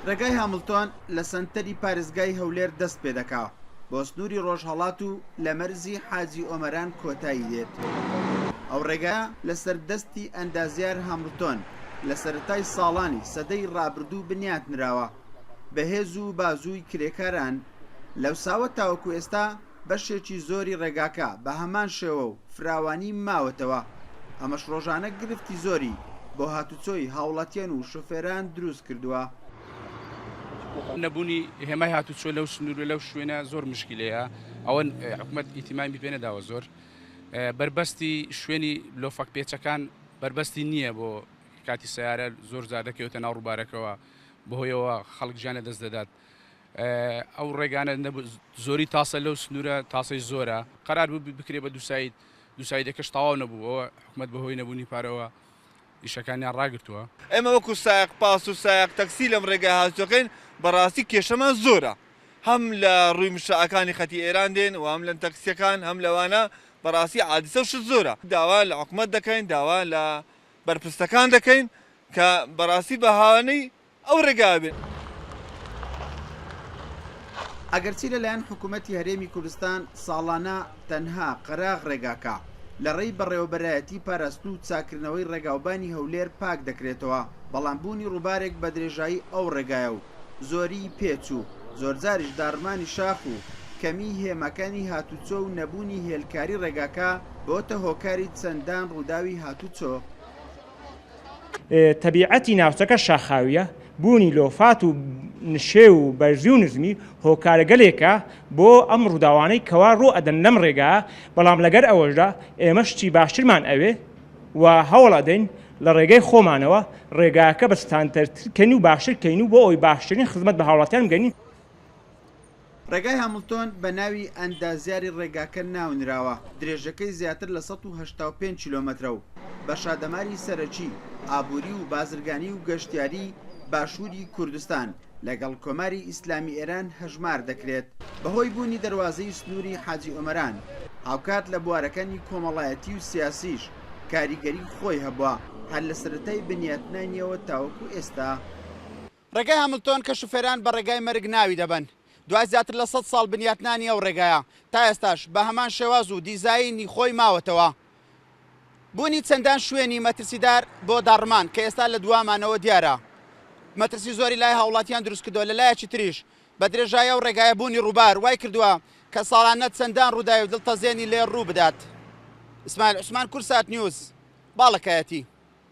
ڕێگای هامڵتۆن لە سەنتەری پارێزگای هەولێر دەست پێدەکا بۆ سنووری ڕۆژهەڵات و لە مەرزی حاجی ئۆمەران کۆتایی دێت. ئەو ڕێگایە لەسەر دەستی ئەندازیار هامڵتۆن لە سەرەتای ساڵانی سەدەی ڕابردوو بنیات نراوە بە هێز و بازووی کرێکاران. لەوساوە تاوەکو ئێستا بەشێکی زۆری ڕێگاکە بە هەمان شێوە و فراوانی ماوەتەوە، ئەمەش ڕۆژانە گرفتی زۆری بۆ هاتوچۆی هاوڵاتیان و شۆفێران دروست کردووە. نەبوونی هێمای هاتوچۆ لەو سنوور و لەو شوێنە زۆر مشکیلەیە، ئەوە حکومەت ئیهتیمامی پێ نەداوە زۆر بەربەستی شوێنی لۆفەک پێچەکان بەربەستی نییە بۆ کاتی سەیارە زۆر جار دەکەوێتە ناو ڕووبارەکەوە بەهۆیەوە خەڵک گیان لەدەست دەدات. ئەو ڕێگانە زۆری تاسە لەو سنوورە تاسەی زۆرە قەرار بوو بکرێ بە دووساید دووسایدەکەش تەواو نەبوو ئەوە حکومەت بەهۆی نەبوونی پارەوە ئیشەکانیان ڕاگرتووە. ئێمە وەکو سایەق پاس و سایەق تەکسی لەم ڕێگای هاتوچۆکەین بەڕاستی کێشەمان زۆرە هەم لە ڕووی مشاعەکانی خەتی ئێران دێن و هەم لە تەکسیەکان هەم لەوانە بەڕاستی عادیسە و شت زۆرە داوا لە حکومەت دەکەین داوا لە بەرپرسەکان دەکەین کە بەڕاستی بە هاوانەی ئەو ڕێگایە بێن. ئەگەرچی لەلایەن حکومەتی هەرێمی کوردستان ساڵانە تەنها قەراغ ڕێگاکە لە ڕێی بەڕێوەبەرایەتی پاراستن و چاککردنەوەی ڕێگاوبانی هەولێر پاک دەکرێتەوە، بەڵام بوونی ڕووبارێک بە درێژایی ئەو ڕێگایە و زۆریی پێچ و زۆرجاریش داڕمانی شاخ و کەمیی هێماکانی هاتوچۆ و نەبوونی هێلکاری ڕێگاکە بۆتە هۆکاری چەندان ڕووداوی هاتوچۆ. تەبیعەتی ناوچەکە شاخاوییە، بوونی لۆفات و نشێو و بەرزی و نزمی هۆکارگەلێکە بۆ ئەم ڕووداوانەی کەوا ڕوو ئەدەن لەم ڕێگایە، بەڵام لەگەر ئەوەشدا ئێمە شتی باشترمان ئەوێ و هەوڵ ئەدەین لە ڕێگەی خۆمانەوە ڕێگاکە بە ستاندەرتر کەین و باشتر کەین و بۆ ئەوەی باشترین خزمەت بە هاوڵاتیان بگەینین. ڕێگای هامڵتۆن بە ناوی ئەندازیاری ڕێگاکە ناونراوە، درێژەکەی زیاتر لە 185 کیلۆمەترە و بە شادەماری سەرەکی ئابووری و بازرگانی و گەشتیاری باشووری کوردستان لەگەڵ کۆماری ئیسلامی ئێران هەژمار دەکرێت. بەهۆی بوونی دەروازەی سنووری حاجی ئۆمەران، هاوکات لە بوارەکانی کۆمەڵایەتی و سیاسیش کاریگەری خۆی هەبووە هەر لە سەرەتای بنیاتنانیەوە تاوەکو ئێستا. ڕێگای هاملتۆن کە شوفێران بە ڕێگای مەرگ ناوی دەبەن، دوای زیاتر لە 100 ساڵ بنیاتنانی ئەو ڕێگایە، تا ئێستاش بە هەمان شێواز و دیزاینی خۆی ماوەتەوە. بوونی چەندان شوێنی مەترسیدار بۆ داڕمان کە ئێستا لە دوامانەوە دیارە، مەترسی زۆری لای هاوڵاتیان دروستکردووە، لە لایەکی تریش بە درێژایی ئەو ڕێگایە بوونی ڕووبار وای کردووە کە ساڵانە چەندان ڕووداوی دڵتەزێنی لێ ڕوو بدات. ئیسماعیل عوسمان، کوردسات نیوز، باڵەکایەتی.